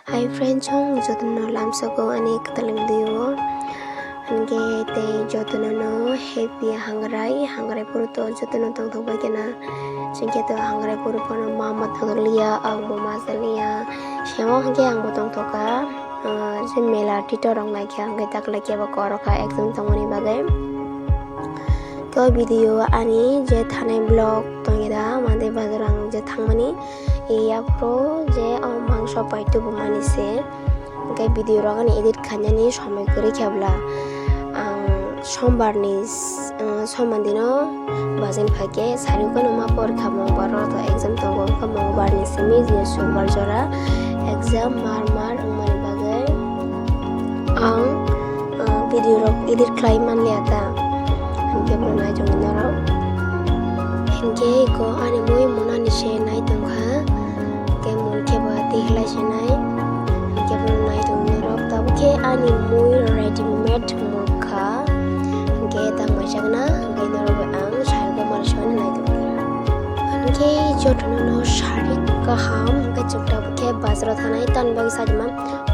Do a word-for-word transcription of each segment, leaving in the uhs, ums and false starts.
Hi friends, chwng jotono lamsao ani kwtal video o. Hwnkhe tei jotono no happy hangrai, hangrai phuru to jotono tongthok bai kheno. Chwngkhe to hangrai phuru phano ma ma tongthok liya, ang bo ma cha liya. Semo hwnkhe ang bo tongthok kha. Ah, je mela tito rok naikha, hwnkhe taklai khe bo korokha exam tongmani bagwi. To video ani je thanai vlog tongida, mande bazar ang je thangmani. Yaphuru je o mangso pai tubumani se, hwnkhe video rok ani edit khainani somoi kwrwi khe bwla. Ang sombar ni s-, uh, sombar dino bazar phaikhe sari kheno ma porikha, mungbar rok to exam tongo, wngkha mungbar ni simi je sumbar jora exam mar mar wngmani bagwi ang, uh, video rok edit khlai manliya ta, hwnkhe bo nai tongo norok. Hwnkhe eko ani mui monani se nai tongkha, hwnkhe mon khe bo twi khlai se nai, hwnkhe bo nai tongo norok. Tabuk khe ani mui ready made mukha, hwnkhe tang mai chakna, hwnkhe norok bai ang sari bo mani soni nai tongkha. Hwnkhe jotono no sari kaham, hwnkhe chwng tabuk khe bazar o thanai, tamni bagwi sajima.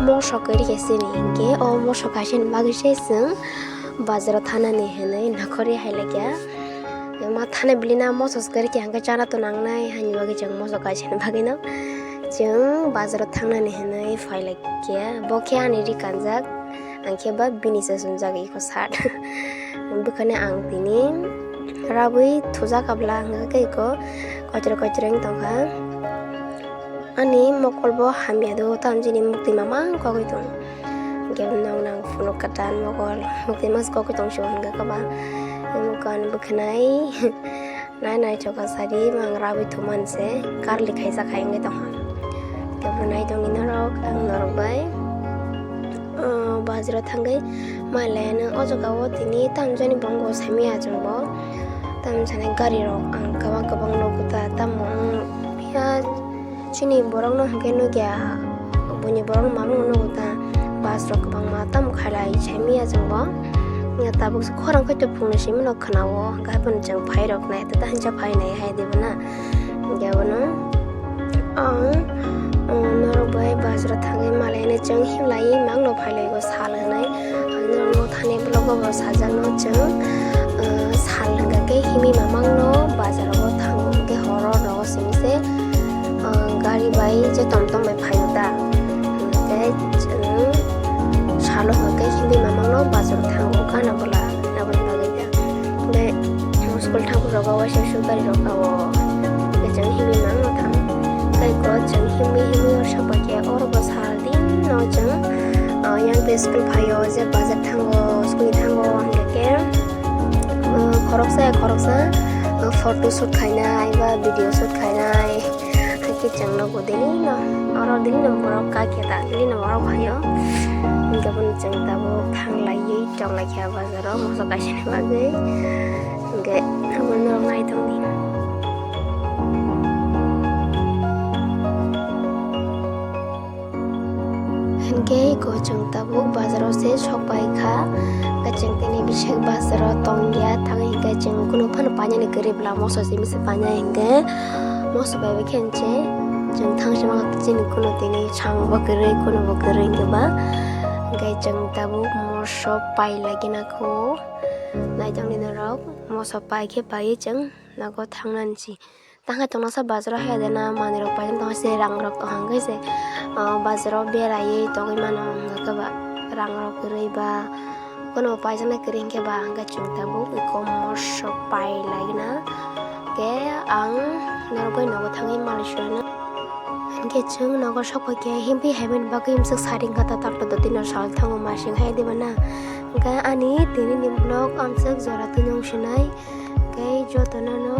Mosok khe rikhe sini, hwnkhe o mosok kaisani bagwi se chwng bazar o thanani hinwi nokhorwi hai laikha. Ma thana bili na mosok khe rikhe hwnkhe chana to nangnai, haini bagwi chwng mosok kaisani bagwi no chwng bazar o thangnani hinwi phai laikha. Bo khe ani ri kanjak, ang khe ba bini se sumjak iko shirt. Bwkhani ang tini rabwi thujak abla hwnkhe iko koichre koichre wng tongkha. Ani mokol bo hamya do, tamjini mukti mamang kogwi tong. Hwnkhe nong nang phunuk kwtal mokol mukti mas kogwi tong sio hwnkhe kwbang. Mokol bwkhanai nai nai choka sari mang rabwi thumani se karli khaisa khai wngwi tongkha. Hwnkhe bo nai tongwi norok ang norok bai, ah, bazar o thangwi mai laiano o jaga o tini tamjani bongo saimaya chwng bo. Tamjani gari rok ang kwbang kwbang nugo ta, tamo wng phiya. Chini borok no hwnkhe nukya, buini borok no mamung nugo ta, bus rok kwbangma tamo khailai saimaya chwng bo. Tabuk se khorang khe to phungni simi no khwnao, hwnkhe haphano chwng phai rok nai, tata hinsa phai nai hai dibo na. Hwnkhe abono ang, um, norok bai bazar o thangwi malaini chwng himlai mang no phai lai o sal hwnwi. Ang norok no thani vlog o bo sajak no chwng, uh, sal hwnkhe himwi mamang no bazar o thango hwnkhe horo rogo simi se. Ah, gari bai je tom tom bai phaio ta. Tei, um, salo hwnkhe hindi mamang no bazar thango gana bwla aboni bagwi ta. Tei, school thango rogo waisa su gari rok kao. Tei chwng hindi mang no thang. Tei ko chwng hindi hindi o sapa khe oro bo sal din no chwng, ah, yang tei school phaio je bazar thango, school thango hwnkhe, ah, khoroksa ya khoroksa, ah, photo shoot khainai ba video shoot khainai. Hakhe chwng nogo daily no, oro daily no borok kha khe ta, daily no borok phaio. Hwnkhe bono chwng tabuk thang laiwi tong lai kha bazar o moso kaisani bagwi. Hwnkhe abo norok nai tong di. Hwnkhe eko chwng tabuk bazar o se sok pai kha. Hwnkhe chwng tini bwswk bazar o tong ya, thangwi hwnkhe chwng kunu phano painani kwrwi bwla moso simi se painai hwnkhe. Moso bai bai khe hinse chwng thang se mangkha chini kunu tini chang bo kwrwi kunu bo kwrwi hwnkhe ba. Hwnkhe chwng tabuk moso pai lagi na kho. Naitong ni norok moso pai khe pai chwng nogo thangnani si. Tangkhe tongna sa bazar o haya de na manwi rok pai tongma se rang rok tong hwnkhe se, ah, bazar o beraiwi tongwi mano hwnkhe ba rang rok kwrwi ba. Bono paijaknai kwrwi hwnkhe ba hwnkhe chwng tabuk eko moso pai lai na. Khe ang norok bai nogo thangwi manwi suina. Hwnkhe chwng nogo sok pai khe himpi hai mani bagwi bwswk sari wngkha ta, takto dotino sal thango masing hai diba na. Hwnkhe ani tini ni vlog amswk jora twi nung sinai. Hwnkhe jotono no